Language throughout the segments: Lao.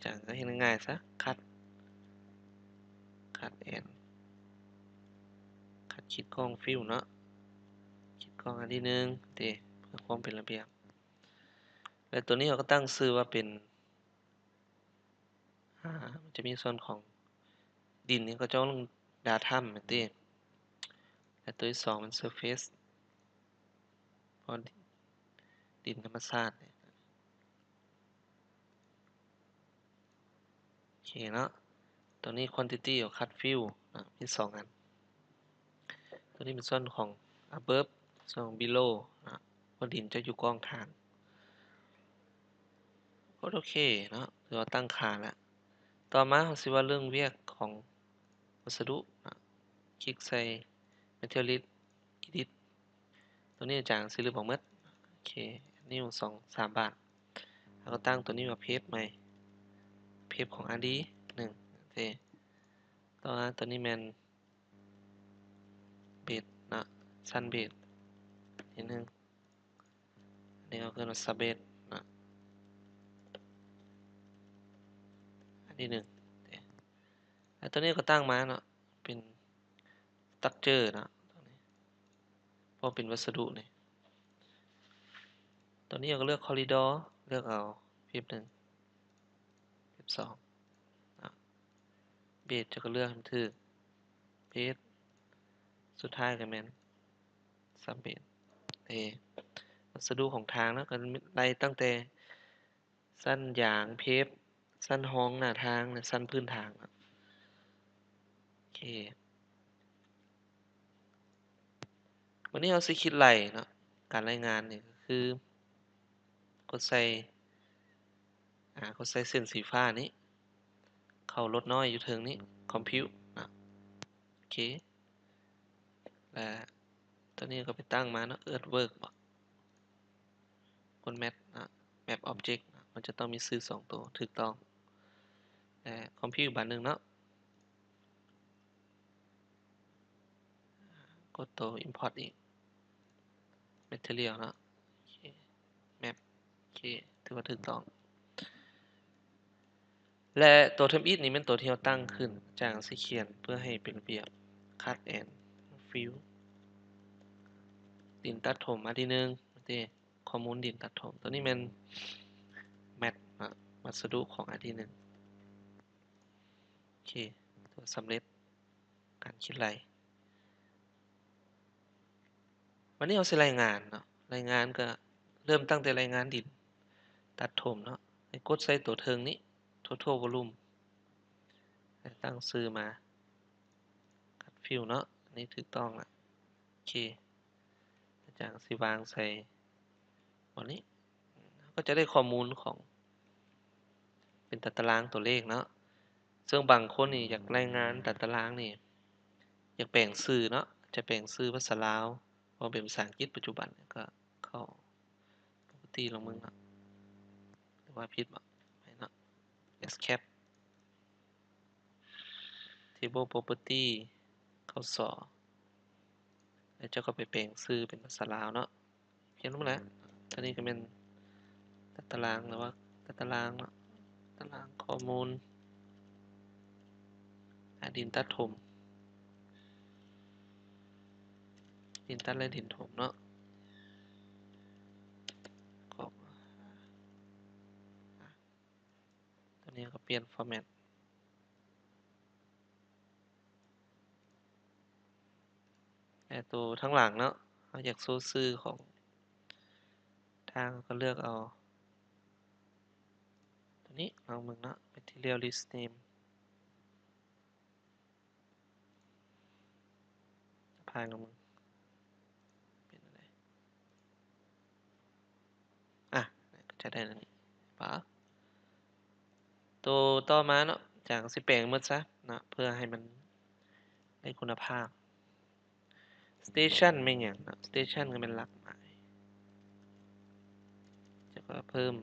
ຈາກກໍເຮັດງ່າຍໆຊະ cut cut and cut ຂີດກ່ອງ fill ເນາະ ຂີດກ່ອງອັນທີໜຶ່ງເດ້ ເພື່ອຄວາມເປັນລະບຽບ ແລະ ຕົວນີ້ເຮົາກໍຕັ້ງຊື່ວ່າເປັນ ອາ ມັນຈະມີສ່ວນຂອງດິນນີ້ ເຂົາເຈົ້າເອີ້ນ datum ແມ່ນຕິ ແລະ ຕົວທີສອງແມ່ນ surface ເພາະດິນທຳມະຊາດນີ້ ໂອເຄເນາະ ຕົວນີ້ quantity of cut fill ນະ ມີສອງອັນ ຕົວນີ້ເປັນສ່ວນຂອງ above ສ່ວນຂອງ below ນະ ເພາະດິນຈະຢູ່ກ້ອງທາງ ໂອເຄເນາະ ຖືວ່າຕັ້ງຄ່າແລ້ວ ຕໍ່ມາເຮົາຊິເວົ້າເລື່ອງວຽກຂອງວັດສະດຸນະ ຄລິກໃສ່ material list edit ຕົວນີ້ອາຈານຊິລຶບອອກໝົດ ໂອເຄ new ສອງສາມບາດ ເຮົາກໍຕັ້ງຕົວນີ້ວ່າ page ໃໝ່ page ຂອງ RD ໜຶ່ງ ໂອເຄ ຕໍ່ມາຕົວນີ້ແມ່ນ base ເນາະ ຊັ້ນ base ນິດໜຶ່ງ ອັນນີ້ເຮົາເອີ້ນວ່າ sub base ເນາະ ອັນທີໜຶ່ງ ແລ້ວຕົວນີ້ກໍຕັ້ງມາເນາະ ເປັນ structure ເນາະ ຕົວນີ້ ເພາະເປັນວັດສະດຸນີ້ ຕົວນີ້ເຮົາກໍເລືອກ corridor ເລືອກເອົາ page ໜຶ່ງ page ສອງເນາະ base ເຈົ້າກໍເລືອກໃຫ້ມັນຖືກ base ສຸດທ້າຍກໍແມ່ນ sub base ເອ ວັດສະດຸຂອງທາງເນາະ ກໍໄລ່ຕັ້ງແຕ່ ຊັ້ນຢາງ pave ຊັ້ນຮອງໜ້າທາງ ແລະ ຊັ້ນພື້ນທາງເນາະ ໂອເຄ ບາດນີ້ເຮົາຊິຄິດໄລ່ເນາະ ການໄລ່ງານນີ້ກໍຄື ກົດໃສ່ ອາ ກົດໃສ່ເສັ້ນສີຟ້ານີ້ ເຂົ້າລົດນ້ອຍຢູ່ເທິງນີ້ compute ເນາະ ໂອເຄ ແລະ ຕົວນີ້ກໍໄປຕັ້ງມາເນາະ earthwork ເບາະ ກົດ map ເນາະ map object ເນາະ ມັນຈະຕ້ອງມີຊື່ສອງໂຕ ຖືກຕ້ອງ ແລະ compute ບາດໜຶ່ງເນາະ ກົດໂຕ import ອີກ material ເນາະ ໂອເຄ map ໂອເຄ ຖືວ່າຖືກຕ້ອງ ແລະ ຕົວ term it ນີ້ແມ່ນຕົວທີ່ເຮົາຕັ້ງຂຶ້ນ ອາຈານຊິຂຽນເພື່ອໃຫ້ເປັນລະບຽບ cut and fill ດິນຕັດຖົມອັນທີໜຶ່ງ ເດ້ ຂໍ້ມູນດິນຕັດຖົມ ຕົວນີ້ແມ່ນ mass ເນາະ ວັດສະດຸຂອງອັນທີໜຶ່ງ ໂອເຄ ຖືວ່າສຳເລັດ ການຄິດໄລ່ ບາດນີ້ເຮົາຊິລາຍງານເນາະ ລາຍງານກໍເລີ່ມຕັ້ງແຕ່ລາຍງານດິນຕັດຖົມເນາະ ໃຫ້ກົດໃສ່ຕົວເທິງນີ້ total volume ໃຫ້ຕັ້ງຊື່ມາ cut fill ເນາະ ອັນນີ້ຖືກຕ້ອງລະ ໂອເຄ ອາຈານຊິວາງໃສ່ບ່ອນນີ້ ເຮົາກໍຈະໄດ້ຂໍ້ມູນຂອງ ເປັນຕາຕະລາງຕົວເລກເນາະ ເຊິ່ງບາງຄົນນີ້ຢາກລາຍງານຕາຕະລາງນີ້ ຢາກແປງຊື່ເນາະ ຈະແປງຊື່ພາສາລາວ ເພາະເປັນພາສາອັງກິດປັດຈຸບັນ ກໍເຂົ້າ property ລອງເບິ່ງເນາະ ຫຼືວ່າຜິດບໍ່ ເນາະ escape table property ເຂົ້າສໍ ແລ້ວເຈົ້າກໍໄປແປງຊື່ເປັນພາສາລາວເນາະ ພຽງນັ້ນແຫຼະ ຕົວນີ້ກໍແມ່ນຕາຕະລາງ ຫຼືວ່າຕາຕະລາງເນາະ ຕາຕະລາງຂໍ້ມູນ ອາ ດິນຕັດຖົມ ດິນຕັດ ແລະ ດິນຖົມເນາະ ກໍ ຕົວນີ້ກໍປ່ຽນ format ແລະ ໂຕທາງຫຼັງເນາະ ເຮົາຢາກໂຊຊື່ຂອງທາງ ກໍເລືອກເອົາຕົວນີ້ ລອງເບິ່ງເນາະ material list name ພາຍລົງເບິ່ງ ເປັນແນວໃດ? ອ່ະ ກໍຈະໄດ້ແນວນີ້ປະ ໂຕຕໍ່ມາເນາະ ຈາກຊິແປງໝົດຊະເນາະ ເພື່ອໃຫ້ມັນໄດ້ຄຸນນະພາບ station ແມ່ນຫຍັງເນາະ station ກໍແມ່ນຫຼັກໝາຍ ຈະກໍເພີ່ມ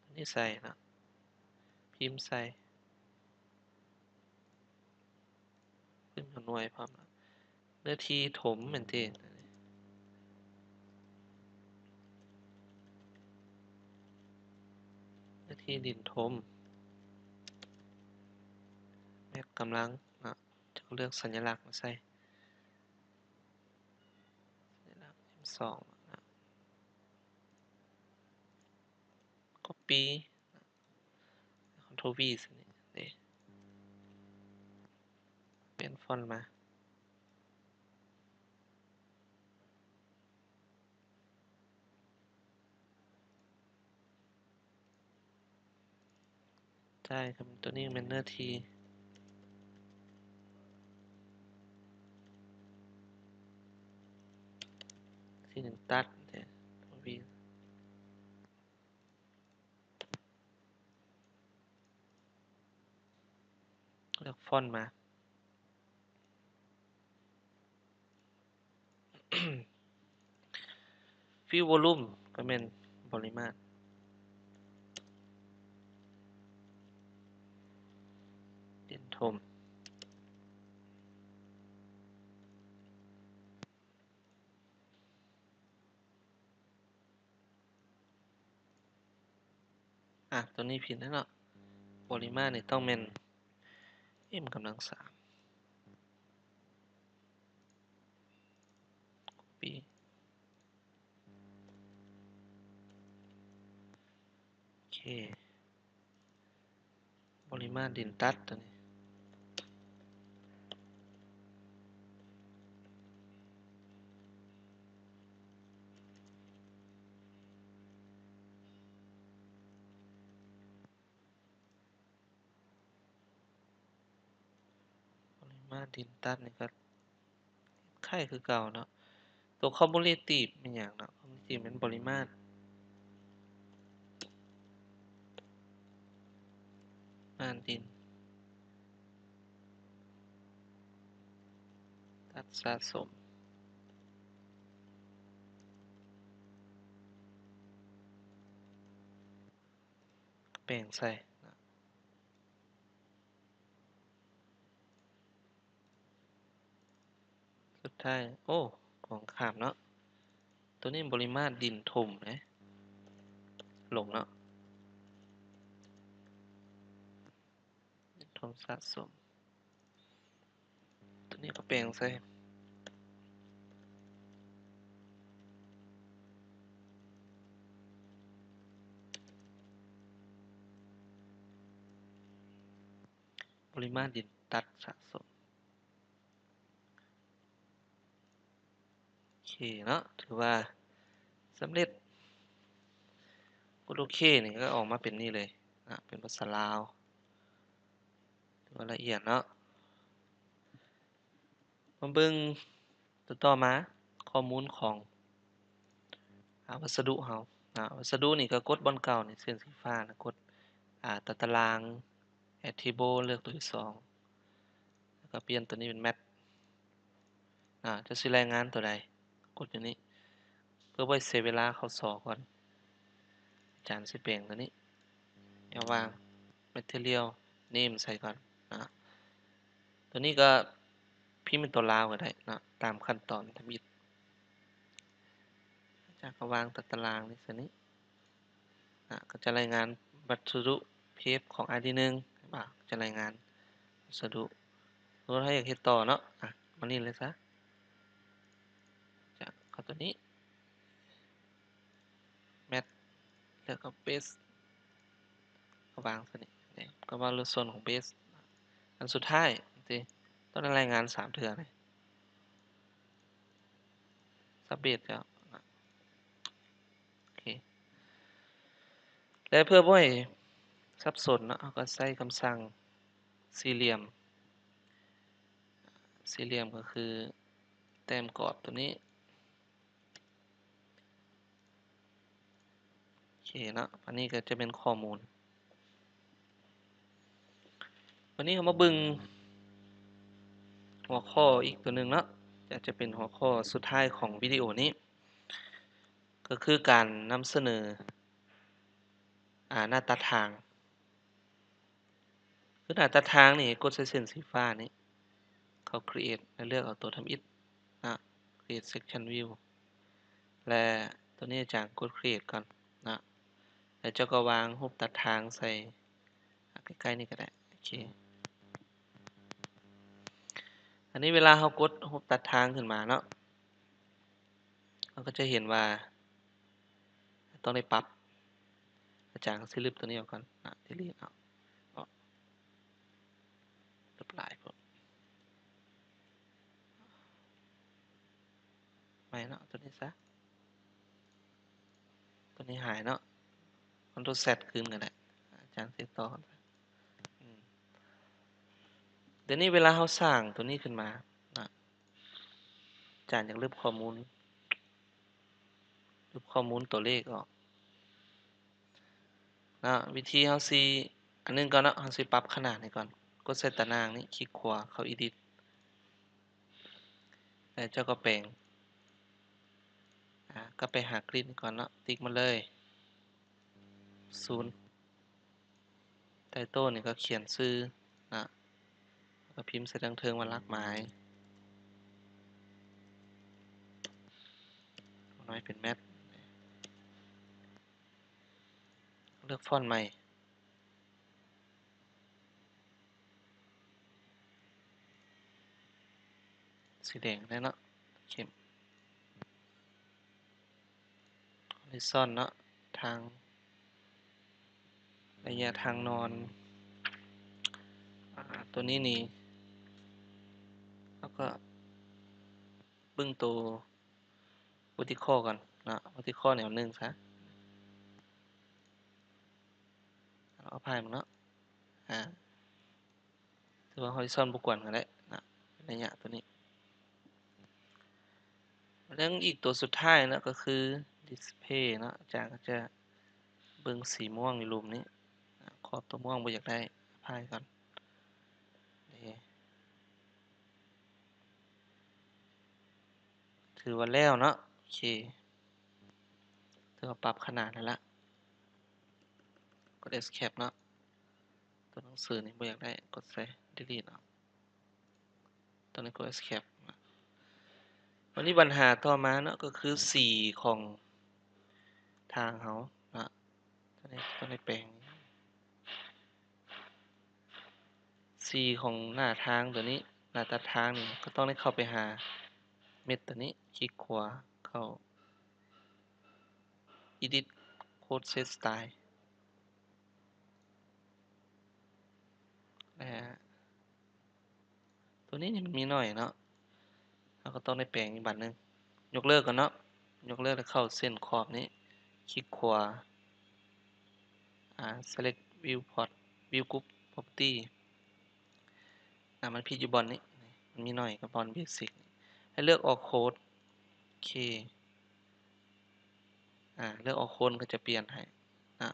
ຕົວນີ້ໃສ່ເນາະ ພິມໃສ່ ເປັນໜ່ວຍພ້ອມ ເນື້ອທີ່ຖົມແມ່ນຕິ ເນື້ ທີ່ດິນຖົມ ແມັດກຳລັງເນາະ ເຈົ້າເລືອກສັນຍະລັກມາໃສ່ ສັນຍະລັກເອັມສອງເນາະ ກັອບປີ້ Ctrl V ໃສ່ນີ້ເດ້ ປ່ຽນຟອນມາ ໃຊ່ ຄັນຕົວນີ້ແມ່ນເນື້ອທີ່ ທີ່ໜຶ່ງຕັດເດ້ Ctrl V ເລືອກຟອນມາ Fill Volume ກໍແມ່ນບໍລິມາດ ດິນຖົມ. ອາ ຕົວນີ້ຜິດແລ້ວເນາະ ບໍລິມາດນີ້ຕ້ອງແມ່ນ M ກຳລັງສາມ Copy ໂອເຄ ບໍລິມາດດິນຕັດຕົວນີ້ ບໍລິມາດດິນຕັດນີ້ກໍຄ້າຍຄືເກົ່າເນາະ ຕົວ cumulative ແມ່ນຫຍັງເນາະ cumulative ແມ່ນບໍລິມາດ ມາດດິນຕັດສະສົມ ແປງໃສ່ເນາະ ສຸດທ້າຍ ໂອ້ ຂອງຂ້າມເນາະ ຕົວນີ້ບໍລິມາດດິນຖົມເດ້ ລົງເນາະ ດິນຖົມສະສົມ ຕົວນີ້ກໍແປງໃສ່ ບໍລິມາດດິນຕັດສະສົມ ໂອເຄເນາະ ຖືວ່າສຳເລັດ ກົດໂອເຄນີ້ກໍອອກມາເປັນນີ້ເລີຍນະ ເປັນພາສາລາວ ຖືວ່າລະອຽດເນາະ ມາເບິ່ງ ຕໍ່ໆມາ ຂໍ້ມູນຂອງ ອາ ວັດສະດຸເຮົານະ ວັດສະດຸນີ້ກໍກົດບ່ອນເກົ່ານີ້ ເສັ້ນສີຟ້ານະ ກົດ ອາ ຕາຕະລາງ Add Table ເລືອກຕົວທີສອງ ແລ້ວກໍປ່ຽນຕົວນີ້ເປັນ Math ອາ ເຈົ້າຊິລາຍງານຕົວໃດ ກົດຢູ່ນີ້ ເພື່ອບໍ່ໃຫ້ເສຍເວລາເຂົ້າຊໍກ່ອນ ອາຈານຊິແປງຕົວນີ້ ແລ້ວວາງ Material Name ໃສ່ກ່ອນນະ ຕົວນີ້ກໍພິມເປັນຕົວລາວກໍໄດ້ເນາະ ຕາມຂັ້ນຕອນທຳອິດ ຈາກກໍວາງຕາຕະລາງນີ້ຊະນີ້ນະ ກໍຈະລາຍງານວັດສະດຸ Page ຂອງ ID ໜຶ່ງ ເຫັນບໍ່ ຈະລາຍງານວັດສະດຸ ສົມມຸດເຮົາຢາກເຮັດຕໍ່ເນາະ ອາ ມານີ້ເລີຍຊະ ຈະເຂົ້າຕົວນີ້ Math ແລ້ວກໍ Base ກໍວາງຊະນີ້ ກໍວ່າເລື່ອງສ່ວນຂອງ Base ອັນສຸດທ້າຍ ເຫັນຕິ ຕ້ອງໄດ້ລາຍງານສາມເທື່ອນີ້ Sub Base ແລ້ວ ໂອເຄ ແລະ ເພື່ອບໍ່ໃຫ້ສັບສົນເນາະ ເຮົາກໍໃຊ້ຄຳສັ່ງສີ່ຫຼ່ຽມ ສີ່ຫຼ່ຽມກໍຄືແຕ້ມກອບຕົວນີ້ ໂອເຄເນາະ ອັນນີ້ກໍຈະເປັນຂໍ້ມູນ. ວັນນີ້ເຮົາມາເບິ່ງຫົວຂໍ້ອີກຕົວໜຶ່ງເນາະ ຈະ ຈະເປັນຫົວຂໍ້ສຸດທ້າຍຂອງວິດີໂອນີ້ ກໍຄືການນຳສະເໜີ ອາ ໜ້າຕັດທາງ. ຄືໜ້າຕັດທາງນີ້ ກົດໃສ່ເສັ້ນສີຟ້ານີ້ ເຂົ້າ Create ແລ້ວເລືອກເອົາຕົວທຳອິດນະ Create Section View ແລະ ຕົວນີ້ອາຈານກົດ Create ກ່ອນນະ. ແລ້ວເຈົ້າກໍວາງຮູບຕັດທາງໃສ່ ໃກ້ໆນີ້ກໍໄດ້. ໂອເຄ ອັນນີ້ເວລາເຮົາກົດຮູບຕັດທາງຂຶ້ນມາເນາະ ເຮົາກໍຈະເຫັນວ່າຕ້ອງໄດ້ປັບ. ອາຈານຊິລຶບຕົວນີ້ອອກກ່ອນນະ delete ເອົາ ລົບຫຼາຍໂພດ. ໃໝ່ເນາະ ຕົວນີ້ຊະ ຕົວນີ້ຫາຍເນາະ. Ctrl Z ຄືນກໍໄດ້. ອາຈານເຊຟຕໍ່ກ່ອນ. ອືມ ດຽວນີ້ເວລາເຮົາສ້າງຕົວນີ້ຂຶ້ນມານະ ອາຈານຢາກລຶບຂໍ້ມູນ ລຶບຂໍ້ມູນຕົວເລກອອກເນາະ. ວິທີເຮົາຊິ ອັນໜຶ່ງກ່ອນເນາະ ເຮົາຊິປັບຂະໜາດໃຫ້ກ່ອນ. ກົດໃສ່ຕາໜ່າງນີ້ ຄລິກຂວາ ເຂົ້າ Edit ແລ້ວເຈົ້າກໍແປງ ອາ ກັບໄປຫາ Grid ນີ້ກ່ອນເນາະ ຕິກມາເລີຍ ສູນ. Title ນີ້ກໍຂຽນຊື່ນະ ແລ້ວກໍພິມໃສ່ທາງເທິງວ່າຫຼັກໝາຍ ນ້ອຍເປັນ Math. ເລືອກຟອນໃໝ່ ສີແດງໄດ້ເນາະ ເຂັ້ມ. Horizon ເນາະ ທາງ ໄລຍະທາງນອນ ອາ ຕົວນີ້ນີ້ ເຮົາກໍເບິ່ງໂຕ vertical ກ່ອນເນາະ vertical ແນວໜຶ່ງຊະ ເອົາພາຍມັນເນາະ ອາ ຖືວ່າ horizon ບໍ່ກວນກໍໄດ້ເນາະ ໄລຍະຕົວນີ້. ແລ້ວອີກຕົວສຸດທ້າຍເນາະ ກໍຄື display ເນາະ ອາຈານກໍຈະເບິ່ງສີມ່ວງຢູ່ລຸ່ມນີ້ ຂອບຕົວມ່ວງບໍ່ຢາກໄດ້ ພາຍກ່ອນ. ຖືວ່າແລ້ວເນາະ ໂອເຄ ຖືວ່າປັບຂະໜາດໄດ້ລະ. ກົດ Escape ເນາະ ຕົວໜັງສືນີ້ບໍ່ຢາກໄດ້ ກົດໃສ່ Delete ເອົາ ຕົວນີ້ກົດ Escape ເນາະ. ບັດນີ້ບັນຫາຕໍ່ມາເນາະ ກໍຄືສີຂອງທາງເຮົາເນາະ ຕົວນີ້ຕ້ອງໄດ້ແປງ ສີຂອງໜ້າທາງຕົວນີ້ ໜ້າຕັດທາງນີ້ ກໍຕ້ອງໄດ້ເຂົ້າໄປຫາເມັດຕົວນີ້ ຄລິກຂວາເຂົ້າ Edit Code Set Style ແລະ ຕົວນີ້ນີ້ມັນມີໜ້ອຍເນາະ ເຮົາກໍຕ້ອງໄດ້ແປງອີກບາດໜຶ່ງ. ຍົກເລີກກ່ອນເນາະ ຍົກເລີກແລ້ວເຂົ້າເສັ້ນຂອບນີ້ ຄລິກຂວາ ອາ Select Viewport View Group Property ອາ ມັນຜິດຢູ່ບ່ອນນີ້ ມັນມີໜ້ອຍກັບບ່ອນ Basic ໃຫ້ເລືອກ All Code ໂອເຄ ອາ ເລືອກ All Code ກໍຈະປ່ຽນໃຫ້ນະ.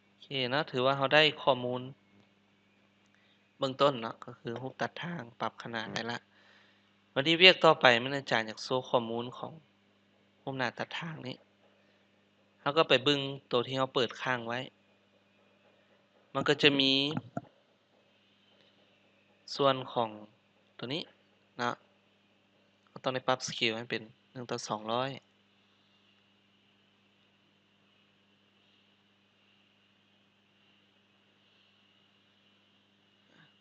ໂອເຄເນາະ ຖືວ່າເຮົາໄດ້ຂໍ້ມູນເບື້ອງຕົ້ນເນາະ ກໍຄືຮູບຕັດທາງ ປັບຂະໜາດໄດ້ລະ. ບັດນີ້ວຽກຕໍ່ໄປແມ່ນອາຈານຢາກໂຊຂໍ້ມູນຂອງຮູບໜ້າຕັດທາງນີ້ ເຮົາກໍໄປເບິ່ງໂຕທີ່ເຮົາເປີດຄ້າງໄວ້ ມັນກໍຈະມີ ສ່ວນຂອງຕົວນີ້ເນາະ ເຮົາຕ້ອງໄດ້ປັບ scale ໃຫ້ເປັນໜຶ່ງຕໍ່ສອງຮ້ອຍ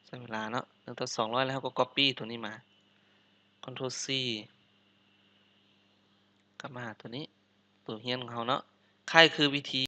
ໃຊ້ເວລາເນາະ ໜຶ່ງຕໍ່ສອງຮ້ອຍ ແລ້ວເຮົາກໍ copy ຕົວນີ້ມາ Ctrl C ກັບມາຫາຕົວນີ້ ຕົວຮຽນຂອງເຮົາເນາະ ຄ້າຍຄືວິທີ